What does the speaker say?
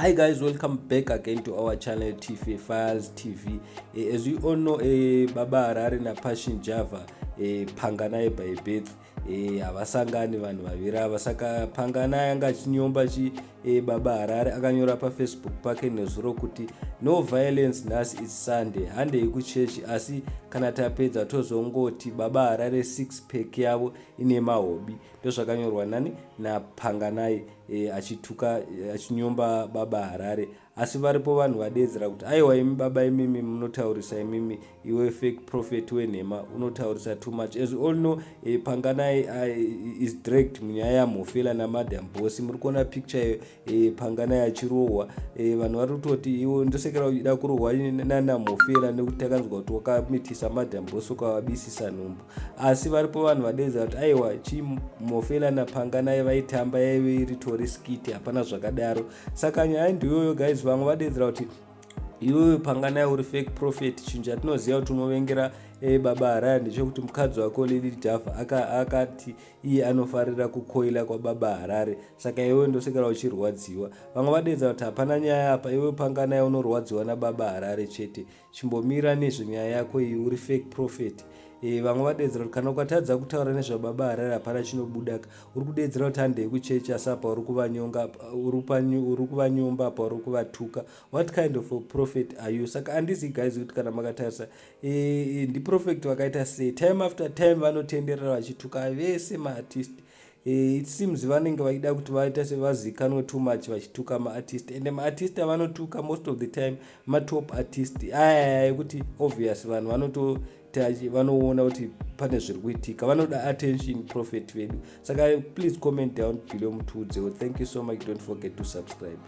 Hi guys, welcome back again to our channel, TV Files TV. As you all know, Baba Harare naPassion Java, Panganai by birth, havasangani vanhu vaviri ava. Saka Panganai anga achinyomba chi Baba Harare. Akanyora paFacebook pake nezuro kuti, "No violence nhasi, it's Sunday, handei kuchechi, asi kana tapedza tozongoti Baba Harare six pack yavo ine mahobi." Ndozvakanyorwa nani? NaPanganai, achituka, achinyomba Baba Harare. Asi varipo vanhu vadedzera kuti, "Aiwa, imi baba, imimi munotaurisa imimi, iwe fake prophet wenhema, unotaurisa too much." As all know, Panganai is dragged munyaya yaMhofela naMadam Boss. Muri kuona picture iyo, Panganai achirohwa. Vanhu vari kutoti, "Iwe ndosekera uchida kurohwa nanaMhofela nekuti takanzwa kuti wakamitisa Madam Boss, ukavabisisa nhumbu." Asi varipo vanhu vadedzera kuti, "Aiwa, chiMhofela naPanganai vaitamba, yaive iri tori skit, hapana zvakadaro." Saka nyaya ndiyoyo, guys. Vamwe vadedzera kuti, "Iwewe Panganai uri fake prophet. Chinhu chatinoziva kuti unovengera Baba Harare ndechekuti mukadzi wako Lady Java akati iye anofarira kukoila kwaBaba Harare, saka iwewe ndosekera uchirwadziwa." Vamwe vadedza kuti, "Hapana nyaya apa, iwe Panganai unorwadziwa naBaba Harare chete, chimbomira nezvenyaya yako iyi, uri fake prophet." Vamwe vadedzera kuti, "Kana ukatadza kutaura nezvababa Harare hapana chinobudaka. Uri kudedzera kuti handei kuchechi, asi apa uri kuvanyomba, apa uri kuvatuka. What kind of a prophet are you?" Saka handizi, guys, kuti kana makatarisa, ndiprophet vakaita sei? Time after time vanotenderera vachituka vese maartist. It seems vanenge vachida kuti vaita sevazikanwe too much vachituka maartist, ende maartist avanotuka most of the time matop artist ayaya ekuti obvious vanhu vanoto vanoona kuti pane zviri kuitika. Vanoda attention prophet vedu. Saka please comment down below mutiudzewo. Thank you so much. Don't forget to subscribe.